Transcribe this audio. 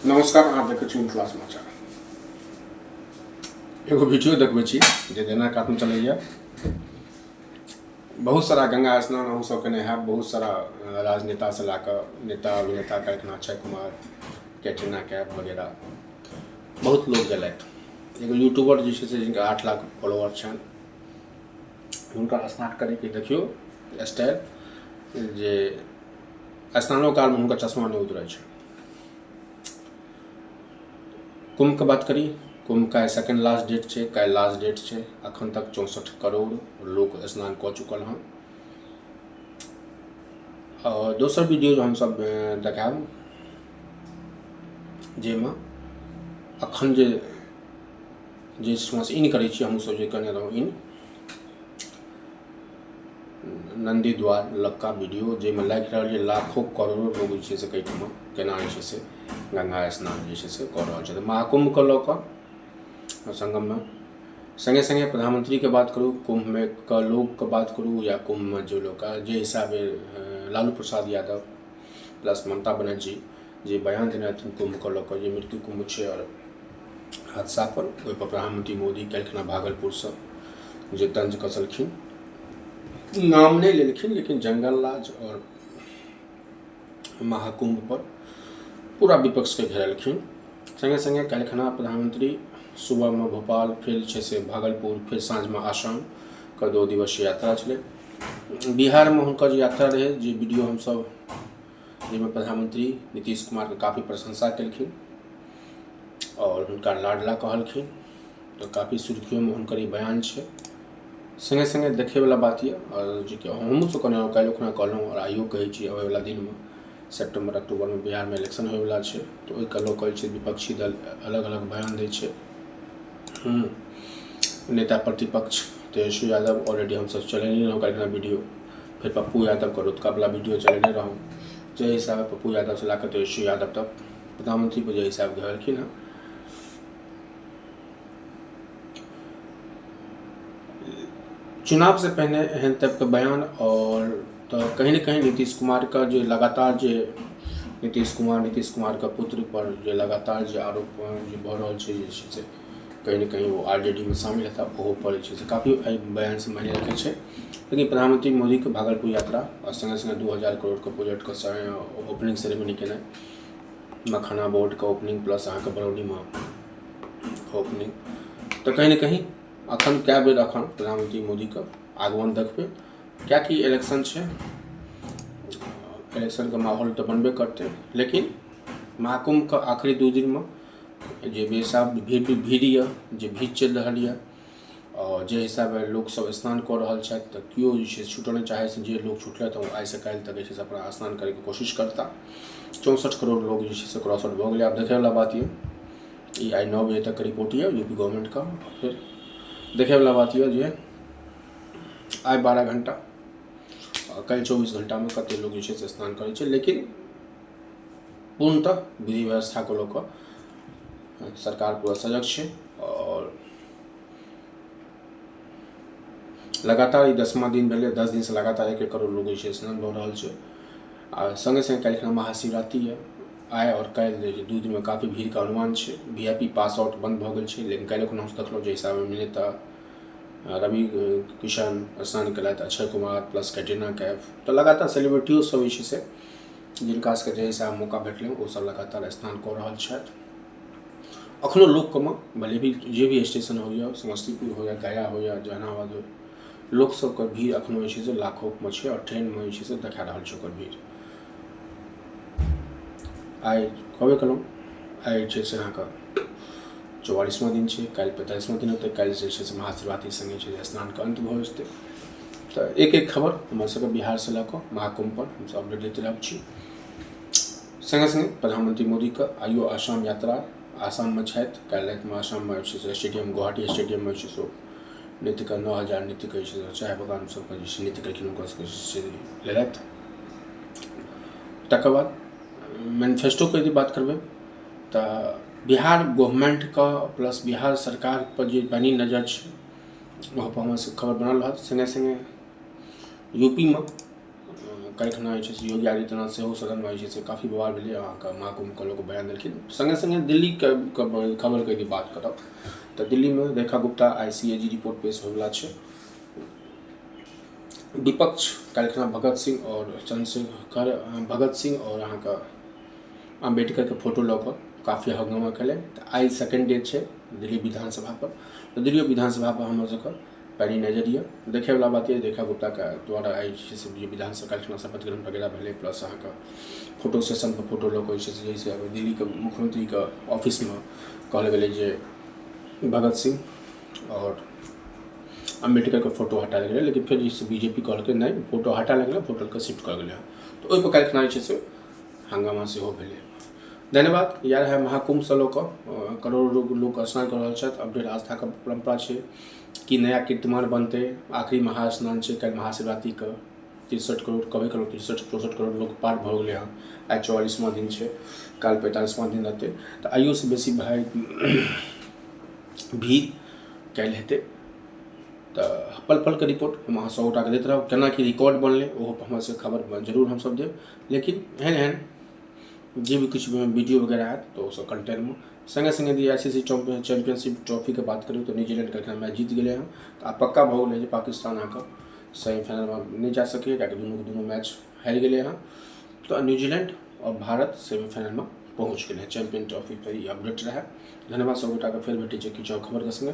नमस्कार, अहाँ देखै छी मिथिला समाचार। एगो वीडियो देखबै छी जे जेना कातमे चलैए। बहुत सारा गंगा स्नान अहूँ सब केने हैब। बहुत सारा राजनेतासँ लए कऽ नेता अभिनेता काल्हिखना अक्षय कुमार, कैटरीना कैफ वगैरह बहुत लोग गेलथि। एगो यूट्यूबर जे छै से जिनका 8 लाख फॉलोअर छनि, हुनकर स्नान करैके देखियौ स्टाइल जे स्नानो कालमे हुनकर चश्मा नहि उतरै छै। कुम्भके बात करी, कुम्भके आइ सेकेंड लास्ट डेट छै, काल्हि लास्ट डेट छै। अखन तक 64 करोड़ लोक स्नान कऽ चुकल हँ। आओर दोसर वीडियो जे हमसब देखायब जाहिमे अखन जे जे ठामसँ इन करै छियै, हमहूँसब जे केने रहौँ इन नन्दी द्वार लक्का वीडियो, जाहिमे लागि रहल जे लाखो करोड़ो लोग जे छै से एहिठमा केना जे छै से गंगा स्नान जे छै से कऽ रहल छथि महाकुम्भके लऽ कऽ। सङ्गममे सङ्गे सङ्गे प्रधानमन्त्रीके बात करू, कुम्भमे के लोकके बात करू या कुम्भमे जे लोक जे हिसाबे लालू प्रसाद यादव प्लस ममता बनर्जी जे बयान देने रहथिन कुम्भके लऽ कऽ जे मृत्यु कुम्भ छै आओर हादसा पर, ओहिपर प्रधानमंत्री मोदी काल्हिखना भागलपुरसँ जे तंज कसलखिन, नाम नहि लेलखिन, लेकिन जंगल राज आओर महाकुम्भ पर पूरा विपक्षके घेरलखिन। सङ्गे सङ्गे काल्हिखना प्रधानमंत्री सुबहमे भोपाल, फेर जे छै से भागलपुर, फेर साँझमे आसामके 2 दिवसीय यात्रा छलै। बिहारमे हुनकर जे यात्रा रहै, जे वीडियो हमसभ जाहिमे प्रधानमंत्री नीतीश कुमारके काफी प्रशंसा केलखिन आओर हुनका लाडला कहलखिन, तऽ काफी सुर्खियोमे हुनकर ई बयान छै। सङ्गे सङ्गे देखैवला बात यऽ आओर जेकि हमहूँ सब कहने रहौँ, काल्हिओ खुना कहलहुँ आओर आइयो कहै छी, अबैवला दिनमे सेप्टेम्बर अक्टूबरमे बिहारमे इलेक्शन होइवला छै, तऽ ओहिके लऽ कऽ जे छै विपक्षी दल अलग अलग बयान दै छै। नेता प्रतिपक्ष तेजस्वी यादव ऑलरेडी हमसब चलेने रहौँ काल्हिखना वीडियो, फेर पप्पू यादवके रतुकावला वीडियो चलेने रहौँ, जाहि हिसाबे पप्पू यादवसँ लऽ कऽ तेजस्वी यादव तक प्रधानमंत्रीपर जे हिसाब घेरलखिन हँ। चुनाव से पहिने एहन टाइपके बयान आओर तऽ कहीं ने कहीं नीतीश कुमारके जे लगातार जे नीतीश कुमार, नीतीश कुमारके पुत्रपर जे लगातार जे आरोप जे भऽ रहल छै, जे छै से कहीं ने कहीं ओ RJD मे शामिल हेता, ओहो पर जे छै से काफी एहि बयानसँ मायने रखै छै। लेकिन प्रधानमंत्री मोदीके भागलपुर यात्रा आ सङ्गे सङ्गे 2000 करोड़के प्रोजेक्टके ओपनिंग सेरेमनी केनाइ, मखाना बोर्डके ओपनिंग प्लस अहाँके बरौनीमे ओपनिंग, तऽ कहीं ने कहीं अखन कए बेर अखन प्रधानमंत्री मोदीके आगमन देखबै, किएकि इलेक्शन छै, इलेक्शनके माहौल तऽ बनबे करतै। लेकिन महाकुम्भके आखिरी 2 दिनमे जे बेहिसाब भीड़ भीड़ यऽ, जे भीड़ चलि रहल यऽ आओर जे हिसाबे लोकसभ स्नान कऽ रहल छथि, तऽ केओ जे छै छूटऽ नहि चाहै छै। जे लोक छुटलथि ओ आइसँ काल्हि तक जे छै से अपना स्नान करैके कोशिश करता। 64 करोड़ लोक जे छै से क्रॉस आउट भऽ गेलै। आब देखैवला बात यऽ, ई आइ 9 बजे तकके रिपोर्ट यऽ यूपी गवर्नमेन्टके। फेर देखैवला बात यऽ जे आइ 12 घण्टा, काल्हि 24 घण्टामे कतेक लोक जे छै से स्नान करै छै। लेकिन पूर्णतः विधि व्यवस्थाके लऽ कऽ सरकार पूरा सजग छै आओर लगातार ई 10वां दिन भेलै। 10 दिनसँ लगातार 1 1 करोड़ लोक जे छै स्नान भऽ रहल छै। आ सङ्गे सङ्गे काल्हिखना महाशिवरात्रि यऽ। आइ आओर काल्हि जे छै 2 दिनमे काफी भीड़के अनुमान छै। VIP pass आउट बन्द भऽ गेल छै, लेकिन काल्हि एखन हमसभ देखलहुँ जे हिसाबे नेता रवि किशन स्नान केलथि, अक्षय कुमार प्लस कैटरीना कैफ, तऽ लगातार सेलिब्रिटियो सब जे छै से जिनका सबके जे हिसाब मौका भेटलै ओ सब लगातार स्नान कऽ रहल छथि। अखनो लोकके भले भी जे भी स्टेशन होइए, समस्तीपुर होइए, गया होइए, जहानाबाद होइए, लोक सबके भीड़ अखनो जे छै से लाखोमे छै आओर ट्रेनमे जे छै से देखा रहल छै ओकर भीड़। आइ कहबे केलहुँ, आइ जे छै से अहाँके 44वां दिन छै, काल्हि 45वां दिन हेतै। काल्हि जे छै से महाशिवरात्रि सङ्गे छै स्नानके अन्त भऽ जेतै। तऽ एक एक खबर हमर सबके बिहारसँ लऽ कऽ महाकुम्भ पर हमसब अपडेट दैत रहब छी। सङ्गे सङ्गे प्रधानमंत्री मोदीके आइयो आसाम यात्रा, आसाममे छथि। काल्हि रातिमे आसाममे जे छै से स्टेडियम, गुवाहाटी स्टेडियममे जे छै से नृत्यके 9000 नृत्यके जे छै से चाय बगान सबके जे छै नृत्य केलखिन, हुनकर सबके जे छै लेलथि। तकर बाद मैनिफेस्टोके यदि बात करबै तऽ बिहार गवर्नमेन्टके प्लस बिहार सरकारपर जे बनी नजर छै, ओहोपर हमर सबके खबर बनल रहत। सङ्गे सङ्गे यूपीमे काल्हिखना जे छै से योगी आदित्यनाथ सेहो सदनमे जे छै से काफी बवाल भेलै। अहाँके महाकुम्भके लऽ कऽ बयान देलखिन। सङ्गे सङ्गे दिल्लीके खबरके यदि बात करब तऽ दिल्लीमे Rekha Gupta ICAG report पेश होइवला छै। विपक्ष काल्हिखना भगत सिंह आओर चंद्रशेखर भगत सिंह आओर अहाँके अम्बेडकरके फोटो लऽ कऽ काफी हंगामा केलै। तऽ आइ सेकेंड डे छै दिल्ली विधानसभा पर, तऽ दिल्ली विधानसभा पर हमर सबके पैनी नजर यऽ। देखैवला बात यऽ रेखा गुप्ताके द्वारा आइ जे छै से विधानसभा काल्हिखना शपथ ग्रहण वगैरह भेलै, प्लस अहाँके फोटो सेशन पर फोटो लऽ कऽ जे छै से दिल्लीके मुख्यमंत्रीके ऑफिसमे कहल गेलै जे भगत सिंह आओर अम्बेडकरके फोटो हटायल गेलै, लेकिन फेर जे बीजेपी कहलकै नहि, फोटो हटायल गेलै, फोटोके शिफ्ट कऽ गेलै। तऽ ओहिपर काल्हिखना जे छै से हंगामा सेहो भेलै। धन्यवाद। इएह रहै महाकुम्भसँ लऽ कऽ करोड़ों लोक स्नान कऽ रहल छथि। अपडेट आस्थाके परम्परा छै कि नया कीर्तिमान बनतै। आखिरी महास्नान छै काल्हि महाशिवरात्रिके। 63 करोड़ कभी करोड़ 63-64 करोड़ लोक पार भऽ गेलै हँ। आइ 44वां दिन छै, काल्हि 45वां दिन रहतै, तऽ आइयोसँ बेसी भाइ भीड़ काल्हि हेतै। तऽ पल पलके रिपोर्ट हम अहाँ सब गोटाके दैत रहब। केना की रिकॉर्ड बनलै ओहो हमरा सबके खबर जरूर हमसब देब, लेकिन एहन एहन जे भी किछु वीडियो वगैरह आयत तऽ ओसब कंटेंटमे। सङ्गे सङ्गे यदि ICC championship ट्रॉफीके बात करू तऽ न्यूजीलैंड काल्हिखना मैच जीत गेलै हँ। तऽ आब पक्का भऽ गेलै जे पाकिस्तान अहाँके सेमीफाइनलमे नहि जा सकैए, कियाकि दुनूके दुनू मैच हारि गेलै हँ। तऽ न्यूजीलैंड आओर भारत सेमीफाइनलमे पहुँच गेलै हँ। चैंपियन ट्रॉफी पर ई अपडेट रहै। धन्यवाद सब गोटाके, फेर भेटै छै किछु खबरके सङ्गे।